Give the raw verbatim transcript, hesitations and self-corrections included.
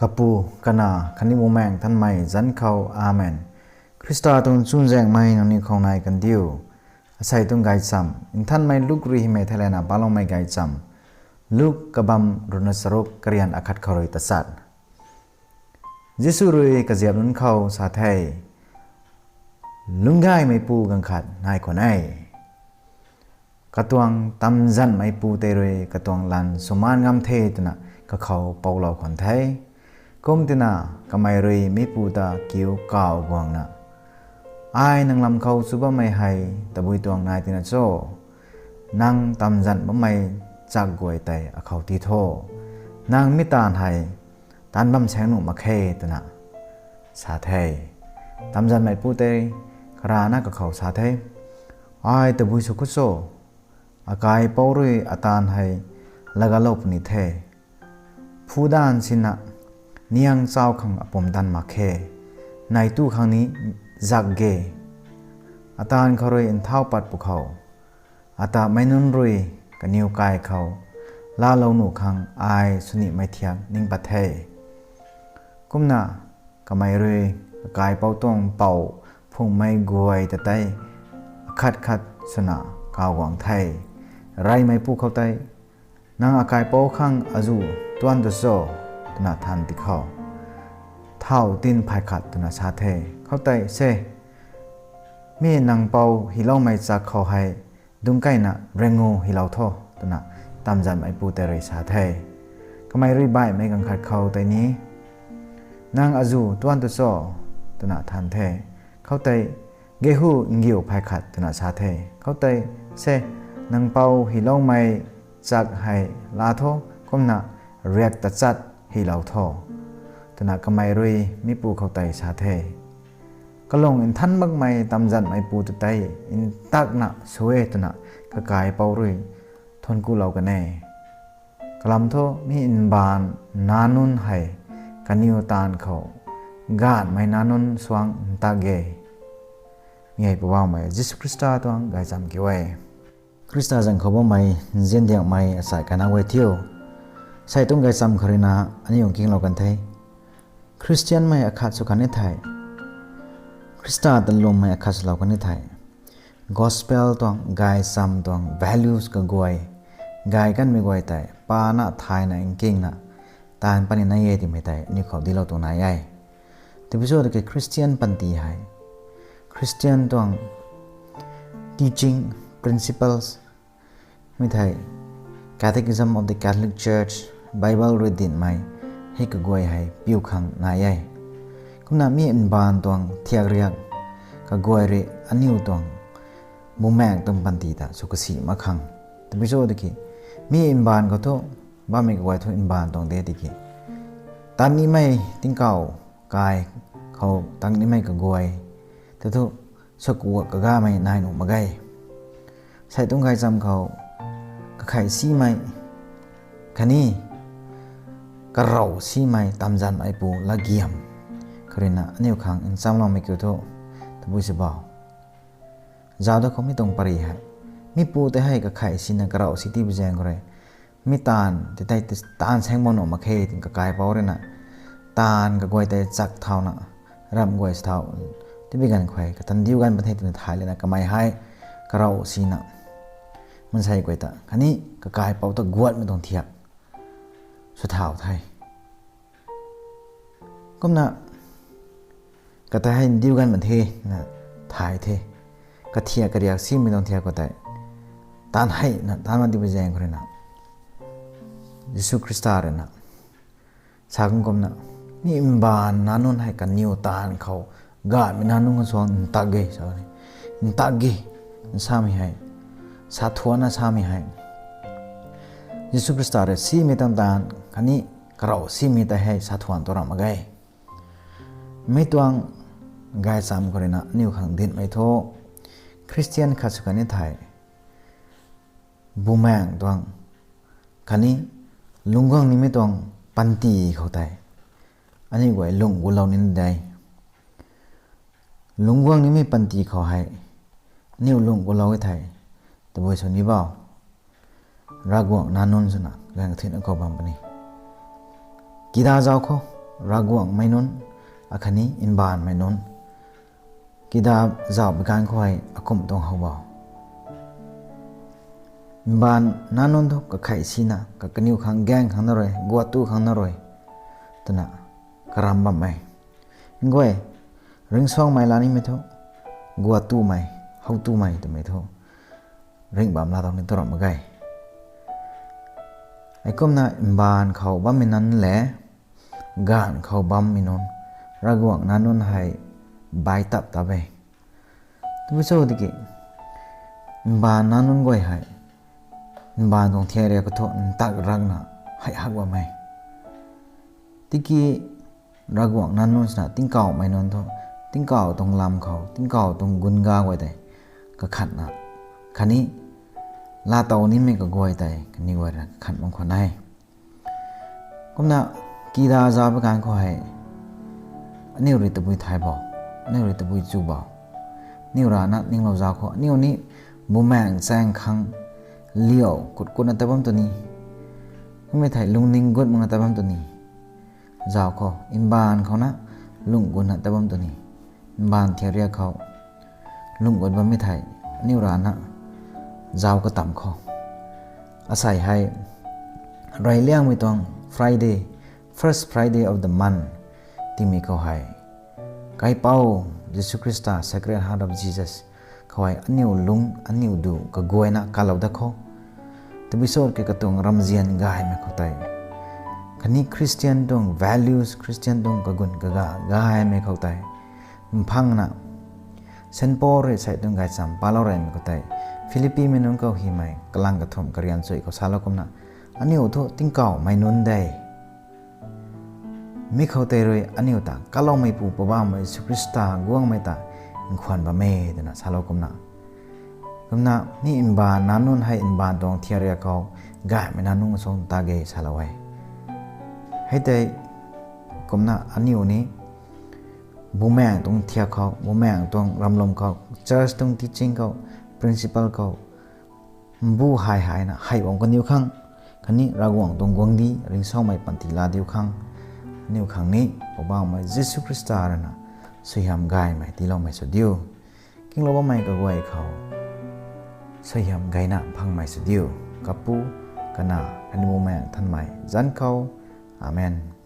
Kapu, Kanac khatni Bumaengh Nthanmei zanc khou, Amen. Khrista tuang chuzaenghmei nangniw khou nai kandiu. Asei tuang gaychamv Nthanmei Luk rui hymei theilayna paloumei gaychamv. Luk kabamv ruhna charuk, karian akhat khou rui tachat. Jisu rui kaziap nunc khou sa the, Lungcgaymeipu ganv khat nai khwan e. Katuang tamzanhmeipu tei rui katuang lanv swmaan ngam the twna kakhou poulou khwan the. Kumtina kamei rui mipu ta kiu kaw guangna, Ai nang lam khou chu bammei hei tabui tuang nai tina cho? Nang tamzanh bammei chak guay tei akhou ti tho. Nang mi taanv hei taanv bam saeng nuh mak khe, twna sa the. Tamzanhmeipu tei karana kakhou sa the, Ai tabui sw khou cho? Akaipouc rui ataanv hei laagalou puni the. Phudanv sina niang chau khang apumtan mak khe. Neitu khang ni zak ge. Ataanv khou rui nthau pat pwkhou, ata meic nunc rui kaniw kai khou laalou nuh khang ai swnimei thiak ning pat the. Kumna kamei rui akaipouc tuang pou phungmei guay ta tei akhat khat swna kaw guang the. Reymeipu khou tei, Nang akaipouc khang azuh tuan tu cho? twna than tikhou, Thau tin phay khat, twna sa the. Khoutei se, Mi nang pou hyloumei chak khou hei dungc keyna ryangu hylou tho, twna tamzanhmeipu tei rui sa the. Kamei rui baihmei ganv khat khou tei ni, Nang azuh tuan tu cho? twna than the. Khoutei, Gehu ngiu phay khat, twna sa the. Khoutei se, Nang pou hyloumei chak hei laa tho, kumna riak tachat hylou tho, twna kamei rui mipu khou tei sa the. Kalung nthan makmei tamzanhmeipu ta tei ntakna sw e, twna kakaipouc rui thuanckulou kan e. Kalam thu mi mbaanv nac nunc hei kaniw taanv khou gaanhmei nac nunc suang ntak e. Mi hei Poubauhmei Jisu Khrista tuang gaychamv kiu e. Khrista zanc khou bammei nziandiakmei asei kana guay thiu, sei tuang gaychamv khou ruina aniu nkinglou kan the. Khristianmei akhat sw kan ni thei, Khrista ta lwmmei akhat swlou kan ni thei, gospel tuang gaychamv tuang values kaguay, gay kanmei guay tei pana thayna nkingna taanv patni nai e twmei tei aniu khou dinclou tuang nai e. Tabui cho tiki Khristian panty hei, Khristian tuang teaching principles, mi thei Catechism of the Catholic Church, Bible rui dinhmei hei kaguay hei piu khang nai e. Kumna mi mbaanv tuang thiak riak kaguay rui aniu tuang bumaengh tuang panty ta sw kasi mak khang. Tabui cho tiki mi mbaanv khou thu, bammei kaguay thu mbaanv tuang de tiki, tan nimei tingkauh kai khou tan nimei kaguay ta thu, sakuak kagamei nai nuh mak ge. Sei tuang gaychamv khou kakhei simei khatni karau simei tamzanhmeipu latgiam khou ruina aniu khang nchamloumei kiu thu, tabui sw bau. Zauc da khou mi tuang pary hei, mipu tei hei kakhei sina karau si tibi zaeng khou rui, mi taanv tei tei taanv saeng bam nuh mak khe twna kakaipouc ruina taanv kaguay tei chak thauna, ramh guay sa thau, tibi ganv khou hei katan diu ganv pat the twna thay lana kamei hei karau sina mansei guay ta khatni kakaipouc ta guatmei tuang thiak sw thau the. Kumna kata hei ndiu ganv mak the na thay the. Kathiak kariak simei tuang thiak khou tei taanv hei na taanv mak tibi zaeng khou ruina, Jisu Khrista ruina sa kan kumna, mi mbaanv nac nunc hei kaniw taanv khou gaanhmei nac nunc khang suang ntak ge sa, ntak ge nsamei hei, sa thuanna samei hei, Jisu Khrista rui simei tuang taanv khatni karau simei tei hei sa thuan tu ram mak ge. Mi tuang gaychamv khou ruina aniu khang dinhmei thu, Khristian khat sw kan ni thei, bumaengh tuang khatni lungc guang nimei tuang panty khou tei aniu guay lungc gulou ni de. Lungc guang nimei panty khou hei aniu lungc gulou e thei, tabui sw ni bau, Ravguangc nac nunc swna gaeng kathuina khou bam puni. Kida zauc khou, Ravguangc mei nunc, akhatni mbaanv mei nunc, kida zauh bi ganv khou hei akumh tuang how bo. Mbaanv nac nunc thu kakhei sina, kakaniw khang gaeng khang na rui, guat tu khang na rui, twna karam bam e. Nguay, ringcsuangmei la nimei thu, guat tumei, how tumei twmei thu, ringh bam la tuang ni tu ram mak ge. Heikumna mbaanv khou bammei nunc le, gaanv khou bammei nunc, Ravguangc nac nunc hei bai tap tap e. Tabui cho tiki, mbaanv nac nunc guay hei, mbaanv tuang thiak riak khou thu ntak rakna hei hak bam e. Tiki Ravguangc nac nunc swna tingkauhmei nunc thu, tingkauh tuang lam khou, tingkauh tuang gunga guay tei kakhatna, khatni laatow nimei kaguay tei kaniw guay rui kakhat mak khwan e. Kumna kida zauh bi ganv khou hei, aniu rui tabui thay bo, aniu rui tabui chu bo, aniu rana ninglou zauh khou, aniu ni bumaengh chaeng khang liau kut kutna ta bam tw ni, kummei thei lungning gut makna ta bam tw ni, zauh khou, mbaanv khou na lung gutna ta bam tw ni, mbaanv thiak riak khou lung gut bammei thei, aniu rana zauh katam khou, asei hei, reyliangmei tuang Friday, first Friday of the month, tingmei khou hei, Kaipouc Jisu Khrista, Sacred Heart of Jesus khou hei aniu lung, aniu du kaguayna kalou dat khou, tabui cho ke katuang ramzian gaymei khou tei, khatni Christian tuang values, Christian tuang kagun kaga gaymei khou tei mphangna, Saint Paul rui sei tuang gaychamv palou reymei khou tei, Philippimei nunc khou hymei kalang kathumh karian chui khou salou kumna, aniu thu tingkauhmei nunc de, mi khou tei rui aniu ta kaloumeipu Poubauhmei Jisu Khrista guangmei ta nkhwan bam e twna salou kumna, kumna ni mbaanv nac nunc hei mbaanv tuang thiak riak khou gaymei nac nunc sung ta ge salou e. Hei tei kumna aniu ni bumaengh tuang thiak khou, bumaengh tuang ramlum khou, church tuang teaching khou, principle khou, mbu hei heina hei bam kaniw khang, khatni Ravguangc tuang guangcdic ringcsuangmei panty laa diu khang, aniu khang ni Poubauhmei Jisu Khrista rui na suaihiam gaymei tiiloumei sw diu. Kinglou bammei kaguay khou suaihiam gayna phangmei sw diu. Kapu, Kanac, khatni Bumaengh Nthanmei zanc khou. Amen.